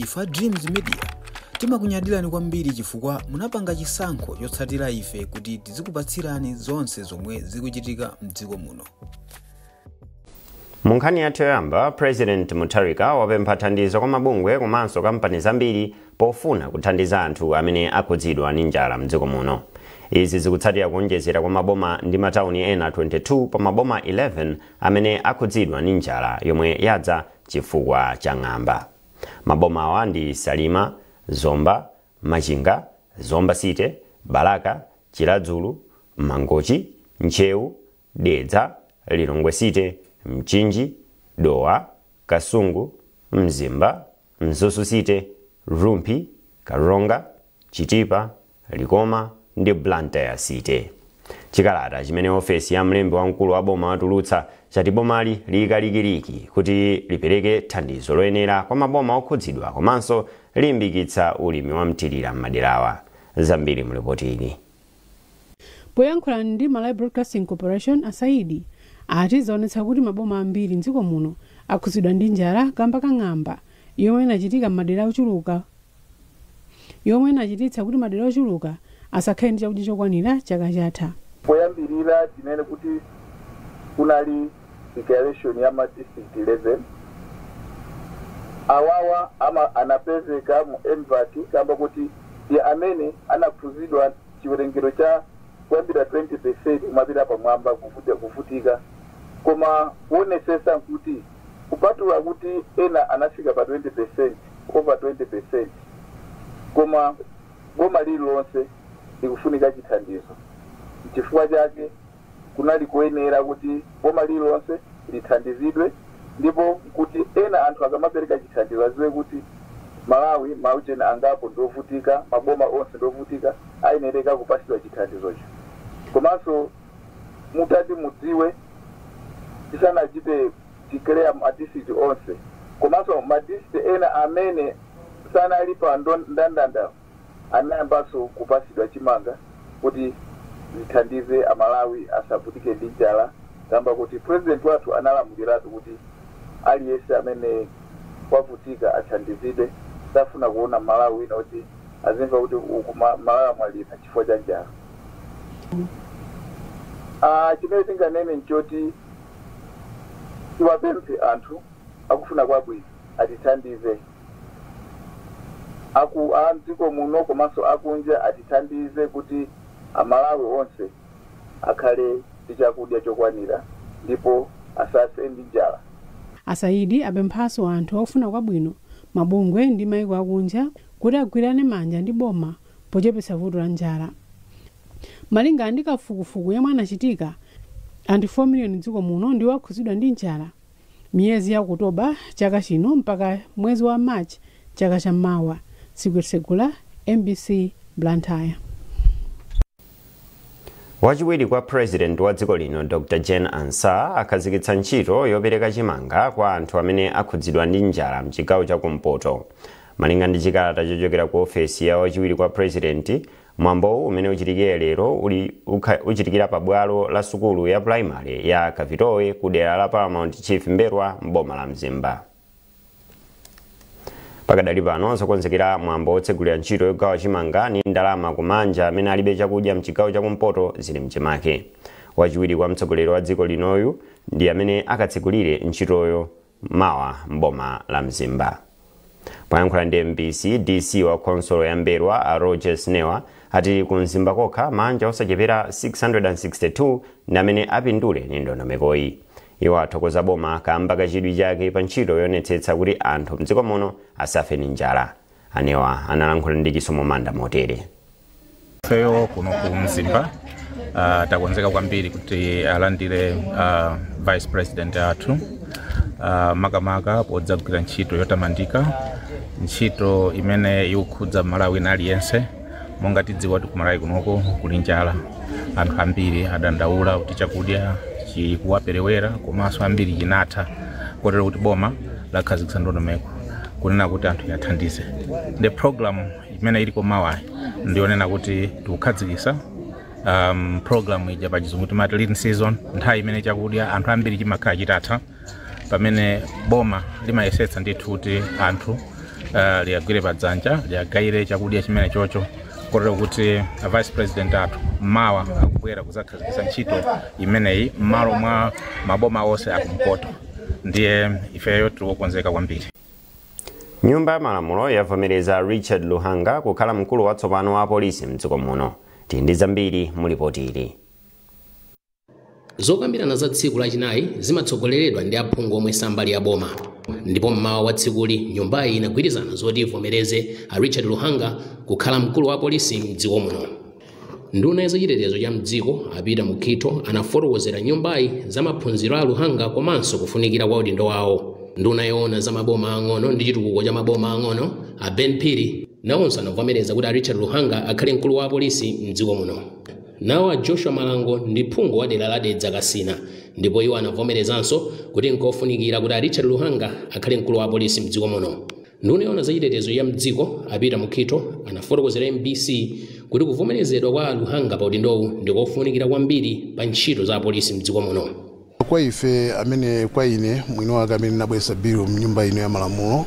Ife a Dreams Media timakunyadirani kwambiri chifukwa munapanga chisankho chotsatira ife kuti tizikupatsirani zonse zomwe zikuchitika mdziko muno. Mu nkhani yathu yoyamba, President Mutharika wapempha thandizo kwa mabungwe komanso kampani zambiri pofuna kuthandiza anthu amene akhudzidwa ndi njala mdziko muno. Izi zikutsatira kuonjezera kwa maboma ndi matawuni ena 22 pa maboma 11 amene akhudzidwa ndi njala yomwe yadza chifukwa cha ng'amba. Maboma awa ndi Salima, Zomba, Machinga, Zomba City, Balaka, Chiradzulu, Mangochi, Ntcheu, Dedza, Lilongwe City, Mchinji, Dowa, Kasungu, Mzimba, Mzuzu City, Rumphi, Karonga, Chitipa, Likoma ndi Blantyre City. Chikalata chimene ofesi ya mlembi wamkulu wa boma watulutsa chati bomali likalikiliki kuti lipereke thandizo loyenera kwa maboma okhudzidwa komanso limbikitsa ulimi wa mthirira m'maderawa. Zambiri mulipoti ili. Poyankhula ndi Malawi Broadcasting Corporation, a Saidi ati zaonetsa kuti maboma ambiri mdziko muno akhudzidwa ndi njala kamba ka ng'amba yomwe inachitika m'madera ochuluka, yomwe inachititsa kuti madera ochuluka asakhale ndi chakudya chokwanira chaka chatha. Poyambirira tinene kuti kunali declaration ya ma district 11 awawa ama anapezeka mu MVAC kamba kuti ndi amene anakhuzidwa chiwerengero cha kuyambira 20% kumapita pamwamba kuvutika. Koma kuonesesa kuti kupatula kuti ena anafika pa 20%, over 20%, koma boma lililonse likufunika chithandizo. Chifukwa chake kunali kuyenera kuti boma lililonse lithandizidwe, ndipo kuti ena anthu akamapereka chithandizo aziwe kuti Malawi maujeni angapo ndovutika, maboma onse ndovutika, ayenereka kupasidwa chithandizocho. Komanso mutati mudziwe, tisanachite declare ma district onse, komanso ma district ena amene sanali pa ndandanda anayambanso kupasidwa chimanga kuti zithandize Amalawi asavutike ndi njala, kamba kuti president wathu analamuliratu kuti aliyense amene wavutika athandizidwe. Safuna kuona Malawi wina kuti azimva kuti uku Malawi amwalira chifukwa cha njala. Chimene tinganene nchoti tiwapemphe anthu akufuna kwabwino atithandize, aku a mdziko muno komanso akunja atithandize kuti Amalawi onse akhale ndi chakudya chokwanira ndipo asafe ndi njala. A Saidi apemphanso anthu ofuna kwabwino, mabungwe ndi maiko akunja kuti agwirane manja ndi boma pochepetsa vuto la njala. Malinga ndi kafukufuku yemwe anachitika, anthu 4 miliyoni mdziko muno ndiwo akhudzidwa ndi njala miyezi ya Okutoba chaka chino mpaka mwezi wa March chaka chammawa. Sigwetsegula, MBC, Blantyre. Wachiwiri kwa president wa dziko lino, Dr Jane Ansah, akhazikitsa ntchito yopereka chimanga kwa anthu amene akhudzidwa ndi njala mchigawo chakumpoto. Malinga ndi chikalata chochokera ku ofesi ya wachiwiri kwa president, mwambowu umene uchitikire lero uli uchitikira pa bwalo la sukulu ya primary ya Kavitowe ku dera la Paramount Chief Mberwa m'boma la Mzimba. Pakadali pano, zokonzekera mwambo wotsegulira ntchito yogawa chimanga ndi ndalama kumanja amene alibe chakudya mchigawo chakumpoto zili mchimake. Wachiwiri kwa mtsogoleri wa dziko linoyu ndi amene akatsegulire ntchitoyo mawa m'boma la Mzimba. Poyankhula ndi MBC, DC wa khonsolo ya Mberwa, a Rogers Newa, ati ku Mzimba kokha manja osachepera 662 ndi amene apindule ndi ndondomekoyi. Iwo athokoza boma kamba kachidwi chake pa ntchito yoonetsetsa kuti anthu mdziko muno asafe ndi njala. Anewa analankhula ndi Chisomo Manda motere. Ifeyo kuno ku Mzimba takonzeka kwambiri kuti alandire vice president athu, makamaka podzagwira ntchito yotamandika, ntchito imene ikukhudza Malawi wina aliyense. Monga tidziwa kuti ku Malawi kunoko kuli njala, anthu ambiri adandaula kuti chakudya chikuwaperewera komanso ambiri chinatha, kotero kuti boma lakhazikitsa ndondomeko kunena kuti anthu yathandize. The program imene iliko mawayi ndionena kuti tikukhazikitsa program ija pachizungu timati lean season, nthawi imene chakudya anthu ambiri chimakhala chitatha, pamene boma limayesetsa ndithu kuti anthu Liyagwire padzanja, liyagayire chakudya chimene chocho, kotero kuti vice president athu mawa akubwera kuzakhazikitsa ntchito imeneyi m'malo mwa maboma onse akumpoto. Ndiye ifeyo tikukonzeka kwambiri. Nyumba ya Malamulo yavomereza Richard Luhanga kukhala mkulu watsopano wa apolisi mdziko muno. Tili ndi zambiri mu ripoti ili. Zokambirana za tsiku lachinayi zimatsogoleredwa ndi aphungu omwe sambali ya boma, ndipo mmawa wa tsikuli nyumbayi inagwirizana zoti ivomereze a Richard Luhanga kukhala mkulu wa polisi mdziko muno. Nduna ya zachitetezo cha mdziko a Peter Mukhito anafotokozera nyumbayi za maphunziro a Luhanga komanso kufunikira kwa udindo wawo. Nduna yoona za maboma ang'ono ndi chitukuko cha maboma ang'ono a Ben Phiri nawonso anavomereza kuti a Richard Luhanga akhale mkulu wa polisi mdziko muno. Nawo a Joshua Malango ndi phungu wa dera la Dedza Kasina, ndipo iwo anavomerezanso kuti nkofunikira kuti a Richard Luhanga akhale mkulu wa polisi mdziko muno. Nduna yoona zachitetezo ya mdziko a Peter Mukhito anafotokozera MBC kuti kuvomerezedwa kwa Luhanga pa udindowu ndikofunikira kwambiri pa ntchito za apolisi mdziko muno. Kwa ife amene, kwa ine mwini wake amene nabweretsa bill mnyumba ino ya malamulo,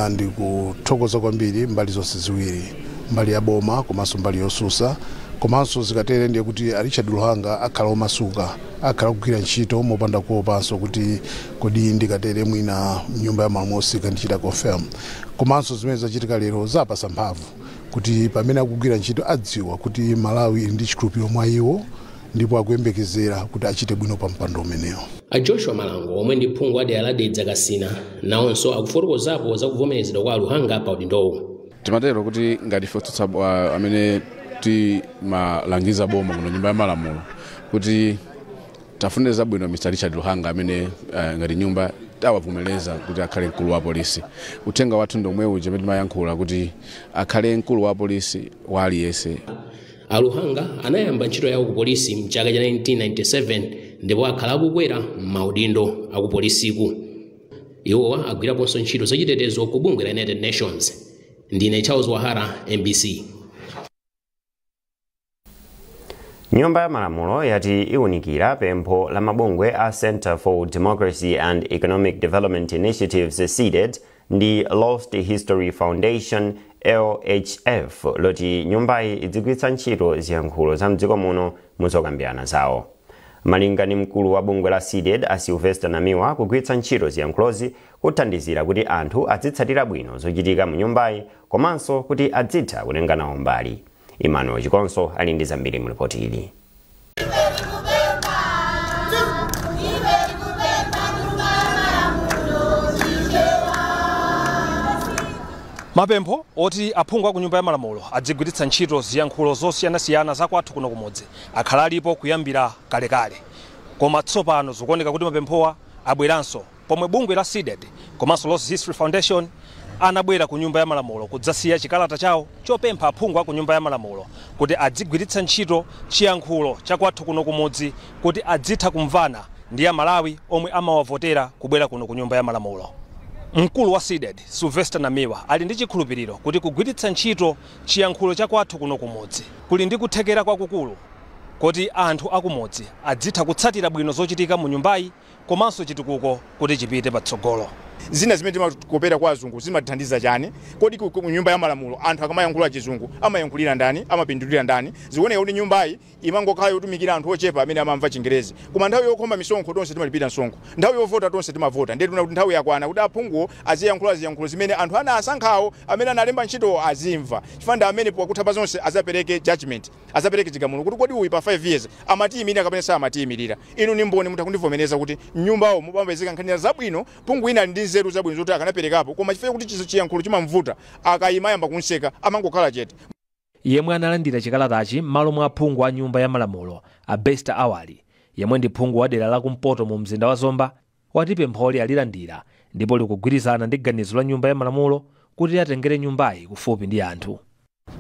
ndikuthokoza kwambiri mbali zonse ziwiri, mbali ya boma komanso mbali yosusa. Komanso zikatere ndiye kuti a Richard Luhanga akhala omasuka, akhala kugwira ntchito mopanda kuopanso kuti kodi ndikatere mwina mnyumba ya malamulo sikandichita confirm. Komanso zimene zachitika lero zapasa mphamvu kuti pamene akugwira ntchito adziwa kuti Malawi ili ndi chikhulupiriro mwa iwo, ndipo akuyembekezera kuti achite bwino pa mpando umenewo. A Joshua Malango omwe ndi phungu wa dera la Dedza Kasina nawonso akufotokozapo za kuvomerezedwa kwa Luhanga pa udindowu. Timatero kuti ngati ife otsutsa amene timalangiza boma kuno nyumba ya malamulo kuti tafune zabwino Mr. Richard Luhanga amene ngati nyumba tawavomereza kuti akhale mkulu wa polisi. Uthenga wathu ndomwe uja amene timayankhula kuti akhale mkulu wa polisi wa aliyense. A Luhanga anayamba ntchito yawo ku polisi mchaka cha 1997 ndipo akhala akukwera m'maudindo akupolisiku. Iwowa agwiraponso ntchito zachitetezo ku bungwe la United Nations. Ndine Charles Wahara, MBC. Nyumba ya Malamulo yati iwunikira pempho la mabungwe a Center for Democracy and Economic Development Initiatives CDED ndi Lost History Foundation LHF loti nyumbayi idzigwiritsa ntchito ziyankhulo za mdziko muno muzokambirana zawo. Malinga ndi mkulu wa bungwe la CDED a Sylvester Namiwa, kugwiritsa ntchito ziyankhulozi kuthandizira kuti anthu adzitsatira bwino zochitika mu nyumbayi komanso kuti adzitha kutenga nawo mbali. Emmanuel Chikonso ali ndi zambiri mu ripoti ili. Mapempho oti aphungu aku nyumba ya malamulo adzigwiritsa ntchito ziyankhulo zosiyanasiyana zakwathu kuno kumudzi akhala alipo kuyambira kalekale, koma tsopano zikuoneka kuti mapemphowa abweranso pomwe bungwe la CDED komanso Lost History Foundation anabwera ku nyumba ya malamulo kudzasiya chikalata chawo chopempha aphungu aku nyumba ya malamulo kuti adzigwiritsa ntchito chiyankhulo chakwathu kuno kumudzi kuti adzitha kumvana ndi Amalawi omwe amawavotera kubwera kuno ku nyumba ya malamulo. Mkulu wa CDED Sylvester Namiwa ali ndi chikhulupiriro kuti kugwiritsa ntchito chiyankhulo chakwathu kuno kumudzi kuli ndi kuthekera kwakukulu kuti anthu akumudzi adzitha kutsatira bwino zochitika mu nyumbayi komanso chitukuko kuti chipite patsogolo. Zina zimene timakopera kwa azungu zimatithandiza chani? Kodi ku nyumba ya malamulo anthu akamayankhula chizungu amayankhulira ndani? Amapindulira ndani? Zikuoneka kuti nyumbayi imangokhala yotumikira anthu ochepa amene amamva Chingerezi, koma nthawi yokhoma misonkho tonse timalipira msonkho, nthawi yovota tonse timavota. Ndiye tuna kuti nthawi yakwana kuti aphunguwo aziyankhula ziyankhulo zimene anthu ana asankhawo amene analemba ntchito azimva, chifukwa ndi amene pakutha pa zonse azapereke judgment, azapereke chigamulo kuti kodi uyu pa 5 years amatiyimirira kapena samatiyimirira. Inu ni mboni, mutha kundivomereza kuti nyumbawo mupambezeka nkhani zabwino, phungu ina ndi nzeru zabwino zoti akanaperekapo, koma chifukwa kuti chiyankhulo chimamvuta akayima yamba kunseka amangokhala chete. Yemwe analandira chikalatachi m'malo mwa aphungu a nyumba ya malamulo a Bester Awali, yemwe ndi phungu wa dera la kumpoto mu mzinda wa Zomba, wati pempholi alilandira ndipo likugwirizana ndi ganizo la nyumba ya malamulo kuti atengere nyumbayi kufupi ndi anthu.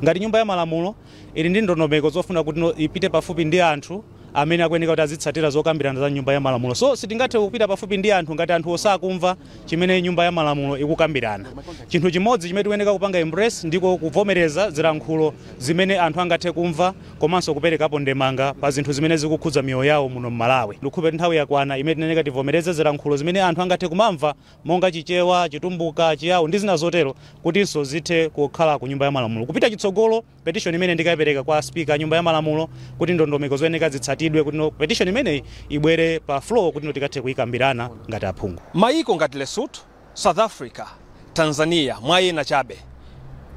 Ngati nyumba ya malamulo ili ndi ndondomeko zofuna kuti ipite pafupi ndi anthu amene akuyeneka kuti azitsatira zokambirana za Nyumba ya Malamulo. So sitingathe kupita pafupi ndi anthu ngati anthu osakumva chimene Nyumba ya Malamulo ikukambirana. Chinthu chimodzi chimene tikuyeneka kupanga embrace ndiko kuvomereza zilankhulo zimene anthu angathe kumva, komanso kuperekapo ndemanga pa zinthu zimene zikukhudza miyoyo yawo muno m'Malawi. Ndikhupe nthawi yakwana imene tineneka tivomereze zilankhulo zimene anthu angathe kumamva, monga Chichewa, Chitumbuka, Chiyawo ndi zina zotero, kutinso zithe kukhala ku Nyumba ya Malamulo. Kupita chitsogolo, petition imene ndikayipereka kwa Speaker Nyumba ya Malamulo kuti ndondomeko zoyeneka zitsatidwe kuti no petition imeneyi ibwere pa floor kuti no tikathe kuyikambirana ngati aphungu. Mayiko ngati Lesotho, South Africa, Tanzania, mwayena chabe,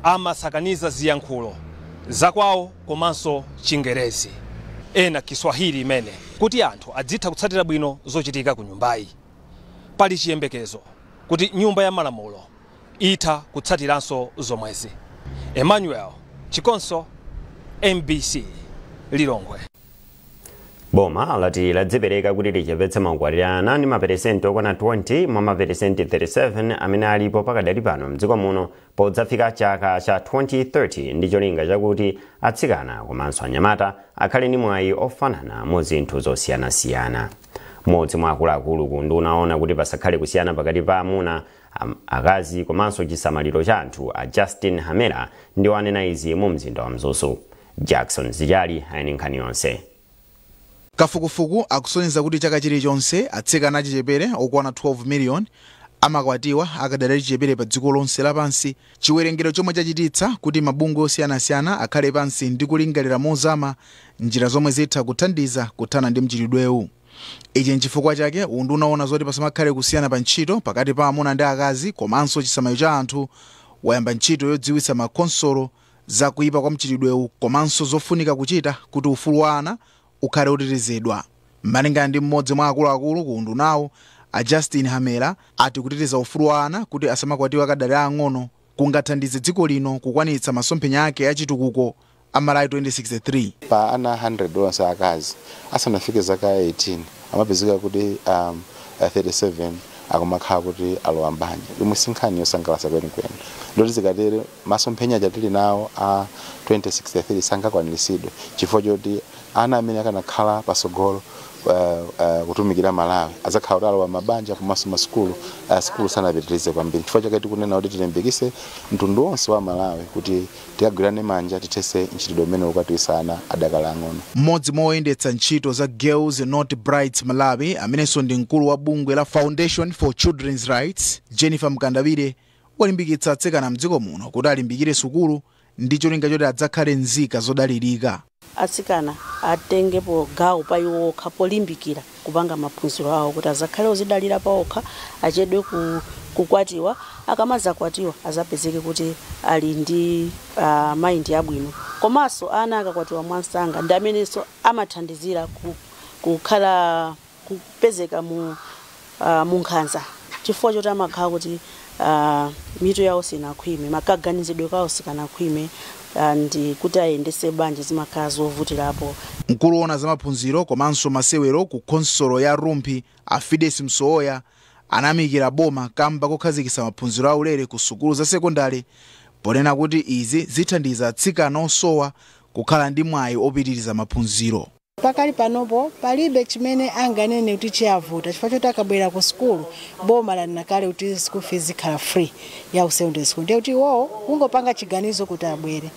amasakaniza ziyankhulo zakwawo komanso Chingerezi, ena Kiswahili imene, kuti anthu adzitha kutsatira bwino zochitika ku nyumbayi. Pali chiyembekezo kuti Nyumba ya Malamulo itha kutsatiranso zomwezi. Emmanuel Chikonso, MBC, Lilongwe. Boma lati ladzipereka kuti lichepetse maukwati ana ndi maperesenti okwana 20 mwa maperesenti 37 amene alipo pakadali pano mdziko muno podzafika chaka cha 2030, ndi cholinga chakuti atsikana komanso anyamata akhale ndi mwayi ofanana mu zinthu zosiyanasiyana. Mmodzi mwa akuluakulu ku unduna oona kuti pasakhale kusiyana pakati pa amuna, akazi komanso chisamaliro cha anthu, a Justin Hamera, ndiwo anena izi mu mzinda wa Mzuzu. Jackson Zijali ayeni nkhani yonse. Kafukufuku akusonyeza kuti chaka chilichonse atsikana achichepere okwana 12 million amakwatiwa akadali achichepere pa dziko lonse lapansi, chiwerengero chomwe chachititsa kuti mabungwe osiyanasiyana akhale pansi ndi kulingalira mozama njira zomwe zitha kuthandiza kuthana ndi mchitidwewu. Ichi nchifukwa chake unduna oona zoti pasamakhale kusiyana pa ntchito pakati pa amuna ndi akazi komanso chisamaliro cha anthu wayamba ntchito yodziwitsa makonsolo za kuyipa kwa mchitidwewu komanso zofunika kuchita kuti ufulu wa ana ukhale otetezedwa. Malingana ndi mmodzi mwa akuluakulu ku undunawo, a Justin Hamera, ati kuteteza ufulu wa ana kuti asamakwatiwe akadali ang'ono kungathandize dziko lino kukwanitsa masomphenya ake achitukuko a Malawi 2063. Pa ana 100 onse akazi asanafike zaka 18, amapezeka kuti 37 akumakhala kuti alowa mbanja, yomwe si nkhani yosangalatsa kwenikweni. Ndoti zikatere, masomphenya aja tili nawo a 2063 sangakwaniritsidwe, chifukwa choti ana amene akanakhala pasogolo kutumikira Malawi azakhala kuti alowa mabanja, komanso masukulu sukulu sanapitirize kwambiri. Chifukwa chake tikunena kuti tilimbikise mtundu wonse wa Malawi kuti tikagwirane manja tithetse mchitidwe umene ukwatiwisa ana adakali ang'ono. Mmodzi mwa oyendetsa ntchito za Girls Not Brides Malawi, amenenso ndi mkulu wa bungwe la Foundation for Children's Rights, Jennifer Mkandawire, walimbikitsa atsikana mdziko muno kuti alimbikire sukulu ndi cholinga choti adzakhale nzika zodalirika. Atsikana atengepo gawo pa iwo okha polimbikira kupanga maphunziro awo kuti azakhale ozidalira pa okha, achedwe kukwatiwa. Akamazakwatiwa azapezeke kuti ali ndi mind yabwino. Komanso ana akakwatiwa mwansanga ndi amenenso amathandizira kukhala kupezeka mu nkhanza, chifukwa choti amakhala kuti mitu yawo sinakhwime, makaganizidwe kawo sikanakhwime, ndi kuti ayendese banja zimakhala zovutirapo. Mkulu woona za maphunziro komanso masewero ku khonsolo ya Rumphi, a Fides Msowoya, anayamikira boma kamba kokhazikitsa maphunziro aulere ku sukulu za sekondari, ponena kuti izi zithandiza atsikana osowa kukhala ndi mwayi opitiriza maphunziro. Pakali panopo palibe chimene anganene kuti chiyavuta, chifukwa choti akabwera ku sukulu, boma lanena kale kuti school fees ikhala free ya ku secondary school, ndiye kuti iwowo kungopanga chiganizo kuti abwere.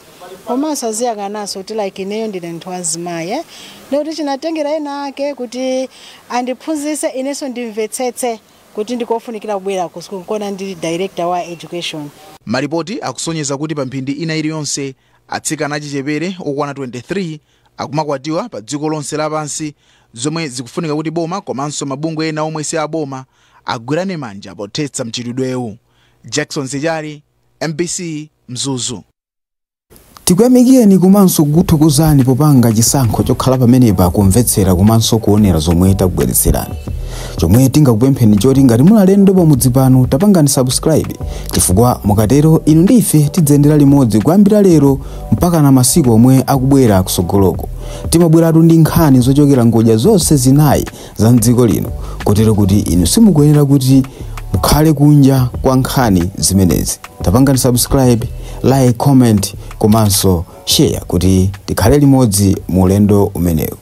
Komanso aziyang'ananso kuti like ineyo ndine munthu wazimayi, ndiye kuti chinatengera ena ake kuti andiphunzitse inenso ndimvetsetse kuti ndikofunikira kubwera ku sukulu, nkona ndili director wa education. Malipoti akusonyeza kuti pa mphindi ina iliyonse atsikana achichepere okwana 23 akumakwatiwa pa dziko lonse lapansi, zomwe zikufunika kuti boma komanso mabungwe ena omwe si aboma agwirane manja pothetsa mchitidwewu. Jackson Sijali, MBC, Mzuzu. Tikuyamikeni komanso kukuthokozani popanga chisankho chokhala pamenepa kumvetsera komanso kuonera zomwe takubweretserani. Chomwe tingakupempheni choti ngati muli alendo pamudzi pano, tapangani subscribe, chifukwa mukatero inu ndi ife tidzayendera limodzi kuyambira lero mpaka na masiku omwe akubwera kusogoloko. Timabweratu ndi nkhani zochokera ngodya zonse zinayi za mdziko lino, kotero kuti inu simukuyenera kuti mukhale kunja kwa nkhani zimenezi. Tapangani subscribe, like, comment komanso share kuti tikhale limodzi mu ulendo umenewu.